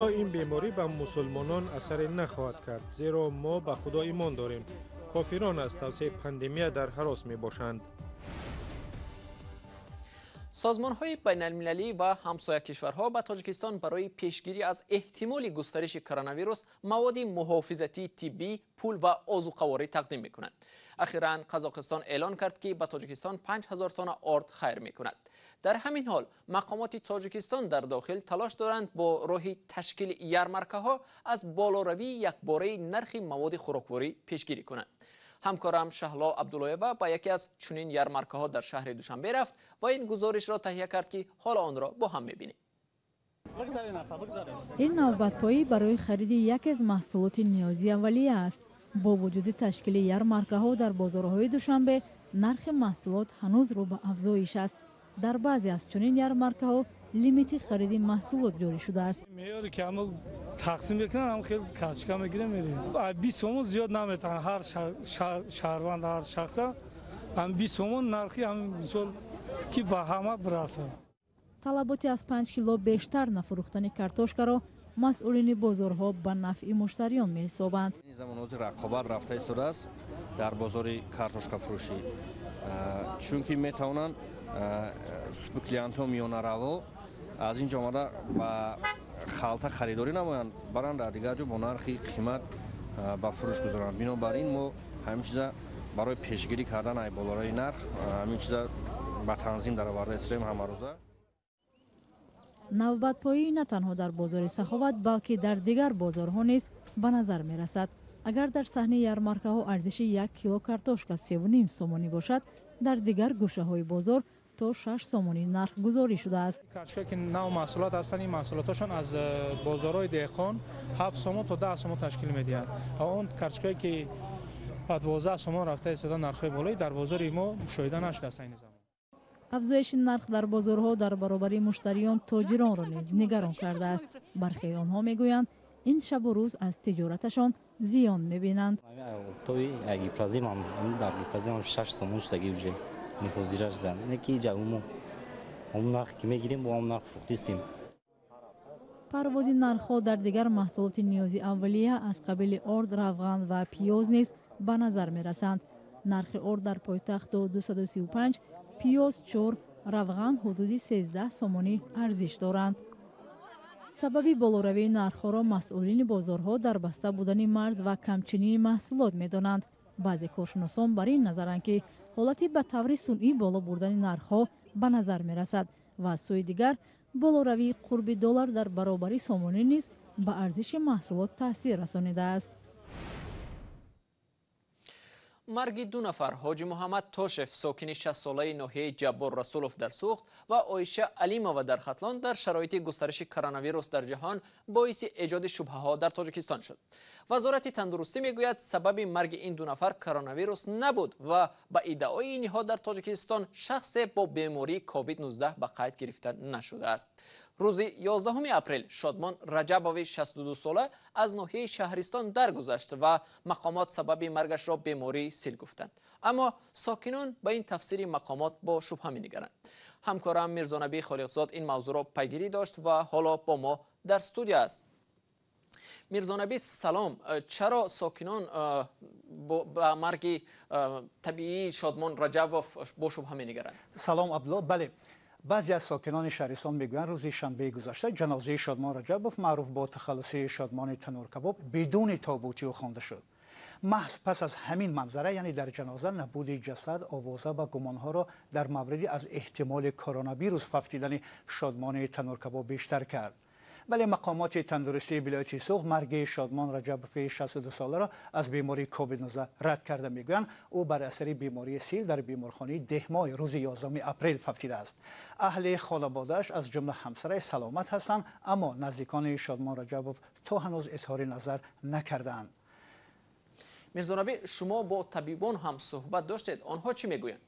Ин беморӣ ба мусулмонон асаре нахоҳад кард, зеро мо ба Худо имон дорем. Кофирон аз тавсеаи пандемия дар ҳарос мебошанд. Созмонҳои байналмилалӣ ва ҳамсоя кишварҳо ба Тоҷикистон барои пешгирӣ аз эҳтимоли густариши коронавирус маводи муҳофизатии тиббӣ, пул ва озуқаворӣ тақдим мекунанд. Ахиран Қазоқистон эълон кард, ки ба Тоҷикистон 5000 тонна орд хайр мекунад. Дар ҳамин ҳол мақомоти Тоҷикистон дар дохил талош доранд бо роҳи ташкили ярмаркаҳо аз болоравии якбораи нархи маводи хӯрокворӣ пешгирӣ кунанд. Ҳамкорам Шаҳло Абдуллоева ба яке аз чунин ярмаркаҳо дар шаҳри Душанбе рафт ва ин гузоришро таҳия кард, ки ҳоло онро бо ҳам мебинем. Ин навбатпоӣ барои хариди яке аз маҳсулоти ниёзи аввалия аст. Бо вуҷуди ташкили ярмаркаҳо дар бозорҳои Душанбе, нархи маҳсулот ҳанӯз рӯ ба афзоиш аст. Дар баъзе аз чунин ярмаркаҳо лимити хариди маҳсулот ҷорӣ шудааст. Меъёре ки ҳама тақсим мекунанд, ҳам хел карточка мегирем, мерем. 20 сомон зиёд наметавонад ҳар шаҳрванд, ҳар шахса ҳам 20 сомон нархи ҳам мисол ки ба ҳама бирасад. Талаботи аз 5 кило бештар нафурӯхтани картошкаро масъулини бозорҳо ба нафъи муштариён меҳисобанд. Ин замон ҳозир рақобат рафта истодааст дар бозори картошкафурӯшӣ, чунки метавонанд спекулянтҳо, миёнараво аз ин ҷо омада ба халта харидорӣ намоянд, баранд дар дигар ҷо бо нархи қимат ба фурӯш гузоранд. Бинобар ин мо ҳамин чиза барои пешгирӣ кардан ай болораи нарх ҳамин чиза ба танзим дароварда истоем ҳамарӯза. Навбатпоӣ на танҳо дар бозори Саховат, балки дар дигар бозорҳо низ ба назар мерасад. Агар дар саҳни ярмаркаҳо арзиши 1 кило картошка 3,5 сомонӣ бошад, дар дигар гӯшаҳои бозор то 6 сомонӣ нархгузорӣ шудааст. Картошка ки нав маҳсулот ҳастанд, ин маҳсулоташон аз бозорҳои деҳқон 7 сомон то 10 сомон ташкил медиҳад ва он картошкае ки ба 12 сомон рафта истода, нархҳои болои дар бозори мо мушоҳида нашудааст айни замон. Афзоиши нарх дар бозорҳо дар баробари муштариён тоҷиронро низ нигарон кардааст. Бархеи онҳо мегӯянд, ин шабу рӯз аз тиҷораташон зиён мебинанд. Тои гипрозимам дар гипрозимам 6 сомон шудаги уже ҳозира шуда. Не ки иҷа мо он нарх ки мегирем, бо он нарх фурӯхтистем. Парвози нархҳо дар дигар маҳсулоти ниёзи аввалия аз қабили орд, равған ва пиёз низ ба назар мерасанд. Нархи орд дар пойтахт то 235, пиёз 4, равған ҳудуди 13 сомонӣ арзиш доранд. Сабаби болоравии нархҳоро масъулини бозорҳо дар баста будани марз ва камчинии маҳсулот медонанд. Баъзе коршиносон бар ин назаранд, ки ҳолати ба таври сунъӣ боло бурдани нархҳо ба назар мерасад ва аз сӯи дигар болоравии қурби доллар дар баробари сомонӣ низ ба арзиши маҳсулот таъсир расонидааст. Марги ду нафар, Ҳоҷи Муҳаммад Тошев, сокини 60-солаи ноҳияи Ҷаббор Расулов дар Суғд, ва Оиша Алимова дар Хатлон, дар шароити густариши коронавирус дар ҷаҳон боиси эҷоди шубҳаҳо дар Тоҷикистон шуд. Вазорати тандурустӣ мегӯяд, сабаби марги ин ду нафар коронавирус набуд ва ба иддаои ниҳод дар Тоҷикистон шахсе бо бемории COVID-19 ба қайд гирифта нашудааст. Рӯзи 11 апрел Шодмон Раҷабови 62 сола аз ноҳияи Шаҳристон даргузашт ва мақомот сабаби маргашро бемории сил гуфтанд. Аммо сокинон ба ин тафсири мақомот бо шубҳа менигаранд. Ҳамкорам Мирзонабӣ Холиқзод ин мавзӯъро пайгирӣ дошт ва ҳоло бо мо дар студия аст. Мирзонабӣ, салом. Чаро сокинон ба марги табиии Шодмон Раҷабов бо шубҳа менигаранд? Салом, Абдулло. Бале, баъзе аз сокинони шаҳристон мегӯянд, рӯзи шанбеи гузашта ҷанозаи Шодмон Раҷабов, маъруф бо тахаллуси Шодмони Тануркабоб, бидуни тобути ӯ хонда шуд. Маҳз пас аз ҳамин манзара, яъне дар ҷаноза набуди ҷасад, овоза ва гумонҳоро дар мавриди аз эҳтимоли коронавирус фавтидани Шодмони Тануркабоб бештар кард. Вале мақомоти тандурустии вилояти Суғд марги Шодмон Раҷабови 62 соларо аз бемории COVID-19 рад карда мегӯянд, ӯ бар асари бемории сил дар беморхонаи Деҳмой рӯзи 11 апрел фавтидааст. Аҳли хонаводааш, аз ҷумла ҳамсараш, саломат ҳастанд, аммо наздикони Шодмон Раҷабов то ҳанӯз изҳори назар накардаанд. Мирзонабӣ, шумо бо табибон ҳам суҳбат доштед, онҳо чӣ мегӯянд?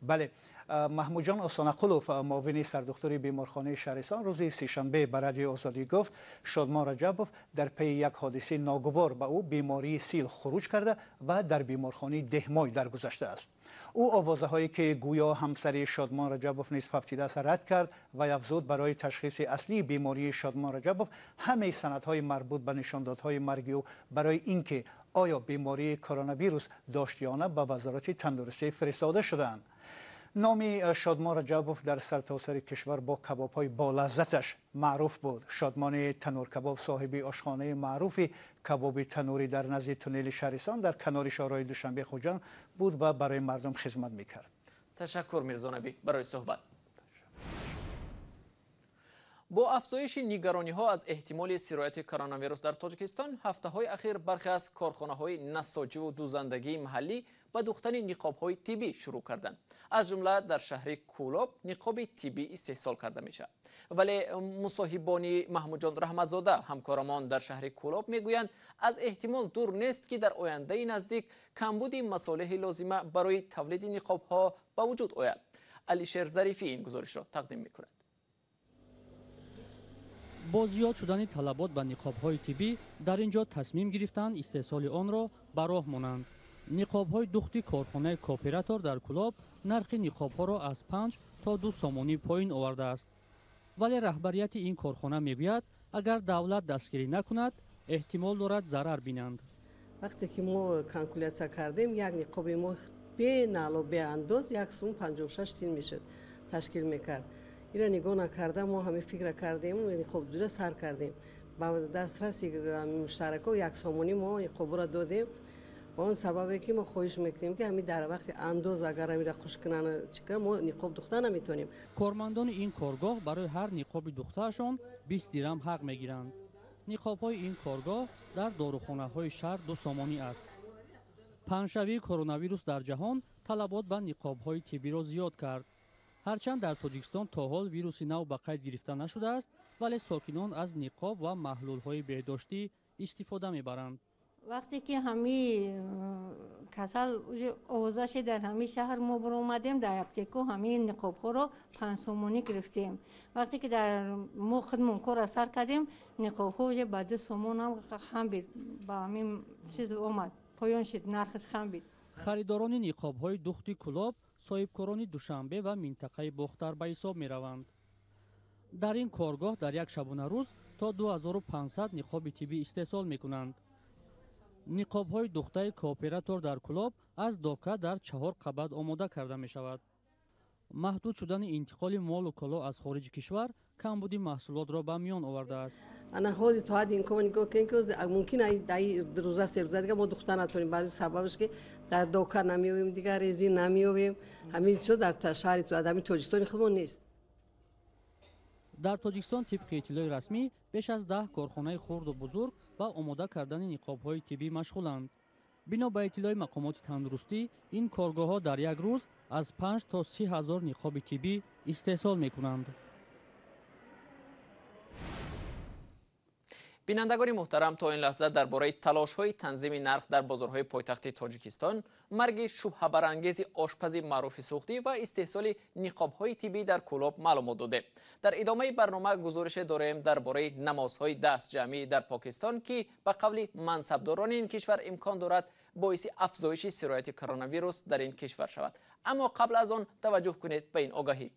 Бале, Маҳмудҷон Осонақулов, муовини сардухтури беморхонаи шаҳристон, рӯзи сешанбе ба Радиои Озодӣ гуфт, Шодмон Раҷабов дар пайи як ҳодисаи ногувор ба ӯ бемории сил хуруҷ карда ва дар беморхонаи Деҳмой даргузаштааст. Ӯ овозаҳое ки гӯё ҳамсари Шодмон Раҷабов низ фавтидааст рад кард ва афзуд, барои ташхиси аслии бемории Шодмон Раҷабов ҳамаи санадҳои марбут ба нишондодҳои марги ӯ барои ин ки оё бемории коронавирус дошт ё на ба Вазорати тандурустӣ фиристода шудаанд. Номи Шодмон Раҷабов дар сартосари кишвар бо кабобҳои болаззаташ маъруф буд. Шодмони тануркабоб соҳиби ошхонаи маъруфи кабоби танурӣ дар назди туннели шаҳристон дар канори шоҳроҳи Душанбе Хуҷанд буд ва барои мардум хизмат мекард. Ташаккур, Мирзонабӣ, барои суҳбат. Бо афзоиши нигарониҳо аз эҳтимоли сирояти коронавирус дар Тоҷикистон, ҳафтаҳои ахир бархе аз корхонаҳои насоҷиву дӯзандагии маҳаллӣ ба духтани ниқобҳои тиббӣ шурӯъ карданд. Аз ҷумла дар шаҳри Кӯлоб ниқоби тиббӣ истеҳсол карда мешавад. Вале мусоҳибони Маҳмудҷон Раҳматзода, ҳамкорамон дар шаҳри Кӯлоб, мегӯянд, аз эҳтимол дур нест, ки дар ояндаи наздик камбуди масолеҳи лозима барои тавлиди ниқобҳо ба вуҷуд ояд. Алишер Зарифӣ ин гузоришро тақдим мекунад. Бо зиёд шудани талабот ба ниқобҳои тиббӣ дар ин ҷо тасмим гирифтанд истеҳсоли онро ба роҳ монанд. Ниқобҳои духти корхонаи Кооператор дар Кӯлоб нархи ниқобҳоро аз 5 то 2 сомонӣ поин овардааст. Вале раҳбарияти ин корхона мегӯяд, агар давлат дастгирӣ накунад, эҳтимол дорад зарар бинанд. Вақте ки мо калкулятсия кардем, як ниқоби мо беналу беандоз 1 сум 56 тин мешуд ташкил мекард. Ира нигоҳ накарда мо ҳамин фикра кардем, ниқобдӯзиро сар кардем. Ба дастраси муштарако 1 сомонӣ мо ниқобро додем. Ба он сабабе ки мо хоҳиш мекунем, ки ҳамин дар вақти андоз агар ҳаминро хуш кунанд, чӣ кунанд, мо ниқоб духта наметавонем. Кормандони ин коргоҳ барои ҳар ниқоби духтаашон 20 дирам ҳақ мегиранд. Ниқобҳои ин коргоҳ дар дорухонаҳои шаҳр 2 сомонӣ аст. Паҳншавии коронавирус дар ҷаҳон талабот ба ниқобҳои тиббиро зиёд кард. Ҳарчанд дар Тоҷикистон то ҳол вируси нав ба қайд гирифта нашудааст, вале сокинон аз ниқоб ва маҳлулҳои беҳдоштӣ истифода мебаранд. Вақте ки ҳами касал овозаше дар ҳами шаҳр мо баромадем, дар аптеко ҳами ниқобҳоро 5 сомонӣ гирифтем. Вақте ки дар мо худмон корро сар кардем, ниқобҳо уже ба 2 сомон ҳам хам бид, ба ҳамин чиз омад, поён шид, нархаш хам бид. Харидорони ниқобҳои духти Кӯлоб соҳибкорони Душанбе ва минтақаи Бохтар ба ҳисоб мераванд. Дар ин коргоҳ дар як шабонарӯз то 2500 ниқоби тиббӣ истеҳсол мекунанд. Ниқобҳои духтаи Кооператор дар Кӯлоб аз дока дар 4 қабат омода карда мешавад. Маҳдуд шудани интиқоли молу коло аз хориҷи кишвар камбуди маҳсулотро ба миён овардааст. Ана ҳозир то ҳадди имкон нигоҳ кунем, ки мумкин рӯза се рӯза дигар мо духта натонем, барои сабабаш ки дар дока намеёвем, дигар резин намеёвем. Ҳамин чизо дар шаҳри ҳамин Тоҷикистони худмон нест. Дар Тоҷикистон тибқи иттилои расмӣ беш аз 10 корхонаи хурду бузург ба омода кардани ниқобҳои тиббӣ машғуланд. Бино ба иттилои мақомоти тандурустӣ, ин коргоҳҳо дар як рӯз аз 5 то 30 ҳазор ниқоби тиббӣ истеҳсол мекунанд. Бинандагони муҳтарам, то ин лаҳза дар бораи талошҳои танзими нарх дар бозорҳои пойтахти Тоҷикистон, марги шубҳабарангези ошпази маъруфи суғдӣ ва истеҳсоли ниқобҳои тиббӣ дар Кӯлоб маълумот додем. Дар идомаи барнома гузорише дорем дар бораи намозҳои дастҷамъӣ дар Покистон, ки ба қавли мансабдорони ин кишвар имкон дорад боиси афзоиши сирояти коронавирус дар ин кишвар шавад. Аммо қабл аз он таваҷҷӯҳ кунед ба ин огаҳӣ.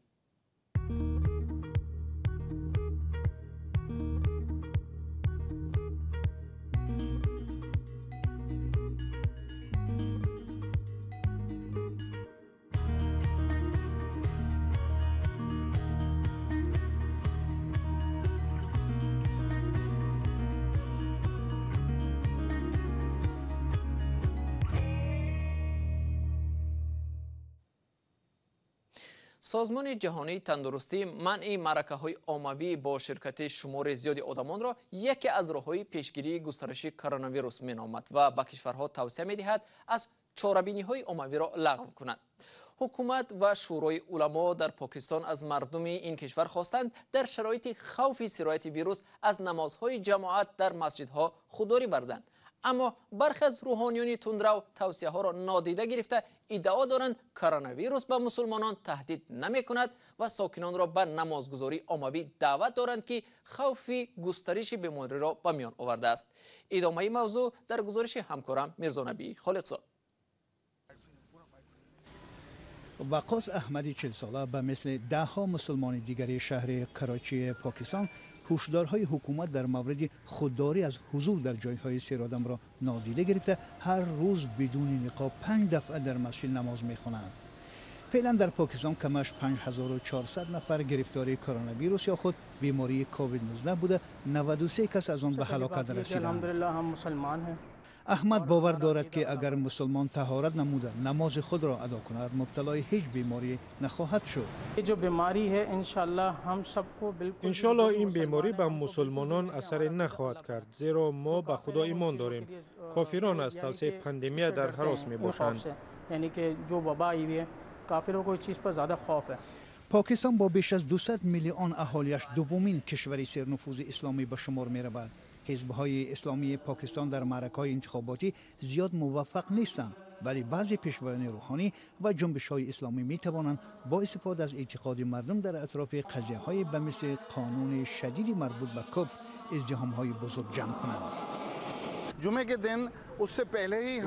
Созмони ҷаҳонии тандурустӣ манъи маъракаҳои оммавӣ бо ширкати шумори зиёди одамонро яке аз роҳҳои пешгирии густариши коронавирус меномад ва ба кишварҳо тавсия медиҳад аз чорабиниҳои оммавиро лағв кунанд. Ҳукумат ва шӯрои уламо дар Покистон аз мардуми ин кишвар хостанд дар шароити хавфи сирояти вирус аз намозҳои ҷамоат дар масҷидҳо худдорӣ варзанд. Аммо бархе аз рӯҳониёни тундрав тавсияҳоро нодида гирифта иддао доранд, коронавирус ба мусулмонон таҳдид намекунад ва сокинонро ба намозгузории оммавӣ даъват доранд, ки хавфи густариши бемориро ба миён овардааст. Идомаи мавзӯъ дар гузориши ҳамкорам Мирзонабӣ Холиқзод. Ваққос Аҳмади 40сола ба мисли даҳҳо мусулмони дигари шаҳри Карочии Покистон ҳушдорҳои ҳукумат дар мавриди худдорӣ аз ҳузур дар ҷойҳои серодамро нодида гирифта, ҳар рӯз бидуни ниқоб 5 дафъа дар масҷид намоз мехонанд. Феълан дар Покистон камаш 5400 нафар гирифтори коронавирус ё худ бемории ковид-19 буда, 93 кас аз он ба ҳалокат расиданд. Аҳмад бовар дорад, ки агар мусулмон таҳорат намуда намози худро адо кунад, мубталои ҳеҷ беморӣ нахоҳад шуд. Иншоаллоҳ ин беморӣ ба мусулмонон асаре нахоҳад кард, зеро мо ба Худо имон дорем. Кофирон аз тавсияи пандемия дар ҳарос мебошанд. Покистон бо беш аз 200 миллион аҳолиаш дуввумин кишвари сернуфузи исломӣ ба шумор меравад. Ҳизбҳои исломии Покистон дар маъракаҳои интихоботӣ зиёд муваффақ нестанд, вале баъзе пешвоёни рӯҳонӣ ва ҷунбишҳои исломӣ метавонанд бо истифода аз эътиқоди мардум дар атрофи қазияҳое ба мисли қонуни шадиди марбут ба куфр издиҳомҳои бузург ҷамъ кунанд.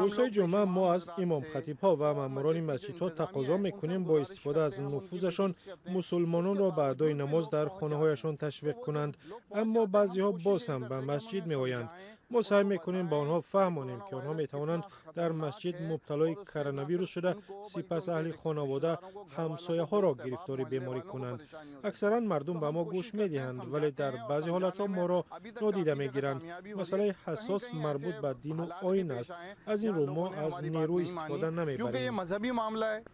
Рӯзҳои ҷумъа мо аз имомхатибҳо ва маъмурони масҷидҳо тақозо мекунем, бо истифода аз нуфузашон мусулмононро ба адои намоз дар хонаҳояшон ташвиқ кунанд. Аммо баъзеҳо боз ҳам ба масҷид меоянд. Мо саъй мекунем ба онҳо фаҳмонем, ки онҳо метавонанд дар масҷид мубталои коронавирус шуда, сипас аҳли хонавода, ҳамсояҳоро гирифтори беморӣ кунанд. Аксаран мардум ба мо гӯш медиҳанд, вале дар баъзе ҳолатҳо моро нодида мегиранд. Масъалаи ҳассос марбут ба дину оин аст. Аз ин рӯ мо аз нерӯ истифода намебарем.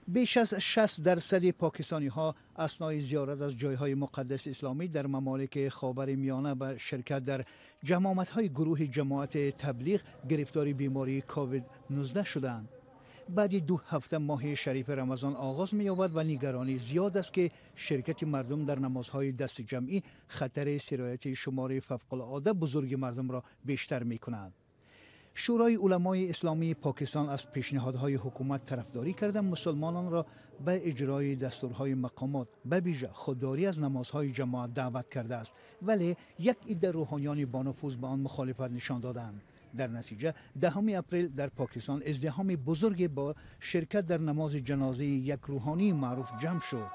Беш аз 60% покистониҳо аснои зиёрат аз ҷойҳои муқаддаси исломӣ дар мамолики Ховари Миёна ба ширкат дар ҷамоатҳои гурӯҳи ҷамоати таблиғ гирифтори бемории ковид-19 шуданд. Баъди 2 ҳафта моҳи шарифи Рамазон оғоз меёбад ва нигаронӣ зиёд аст, ки ширкати мардум дар намозҳои дастҷамъӣ хатари сирояти шумори фавқулода бузурги мардумро бештар мекунад. Шӯрои уламои исломии Покистон аз пешниҳодҳои ҳукумат тарафдорӣ карда, мусулмононро ба иҷрои дастурҳои мақомот, ба вижа худдорӣ аз намозҳои ҷамоат даъват кардааст, вале як идда рӯҳониёни бонуфуз ба он мухолифат нишон доданд. Дар натиҷа 10 апрел дар Покистон издиҳоми бузурге бо ширкат дар намози ҷанозаи як рӯҳонии маъруф ҷамъ шуд.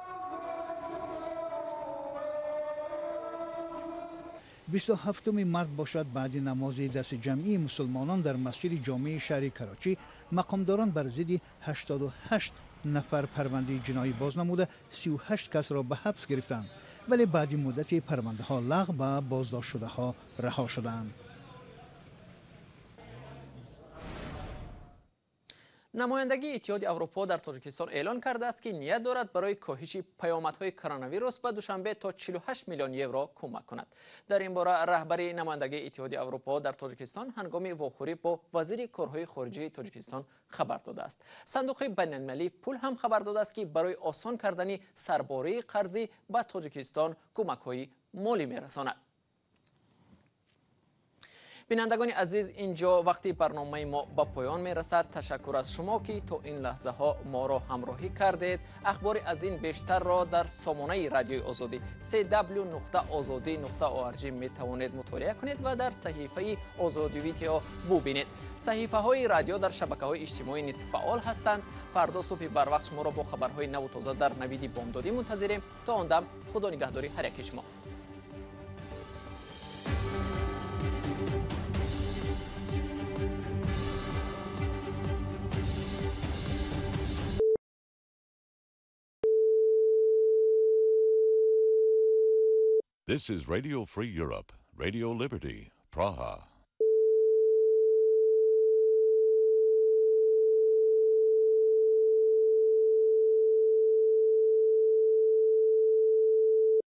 27 март бошад, баъди намози дастҷамъии мусулмонон дар масҷиди ҷомеи шаҳри Карочӣ мақомдорон бар зидди 88 нафар парвандаи ҷиноӣ боз намуда, 38 касро ба ҳабс гирифтанд, вале баъди муддати парвандаҳо лағв ва боздоштшудаҳо раҳо шуданд. Намояндагии Иттиҳоди Аврупо дар Тоҷикистон эълон кардааст, ки ният дорад барои коҳиши паёмадҳои коронавирус ба Душанбе то 48 миллион евро кӯмак кунад. Дар ин бора раҳбари намояндагии Иттиҳоди Аврупо дар Тоҷикистон ҳангоми вохӯрӣ бо вазири корҳои хориҷии Тоҷикистон хабар додааст. Сандуқи байналмилалии пул ҳам хабар додааст, ки барои осон кардани сарбории қарзӣ ба Тоҷикистон кӯмакҳои молӣ мерасонад. Бинандагони азиз, инҷо вақти барномаи мо ба поён мерасад. Ташаккур аз шумо, ки то ин лаҳзаҳо моро ҳамроҳӣ кардед. Ахбори аз ин бештарро дар сомонаи Радиои Озодӣ cw.ozodi.org метавонед мутолиа кунед ва дар саҳифаи Озодӣ Видео бубинед. Саҳифаҳои радио дар шабакаҳои иҷтимоӣ низ фаъол ҳастанд. Фардо субҳи барвақт шуморо бо хабарҳои наву тоза дар навиди бомдодӣ мунтазирем. То он дам Худо нигаҳдори ҳар яки шумо. This is Radio Free Europe, Radio Liberty, Praha.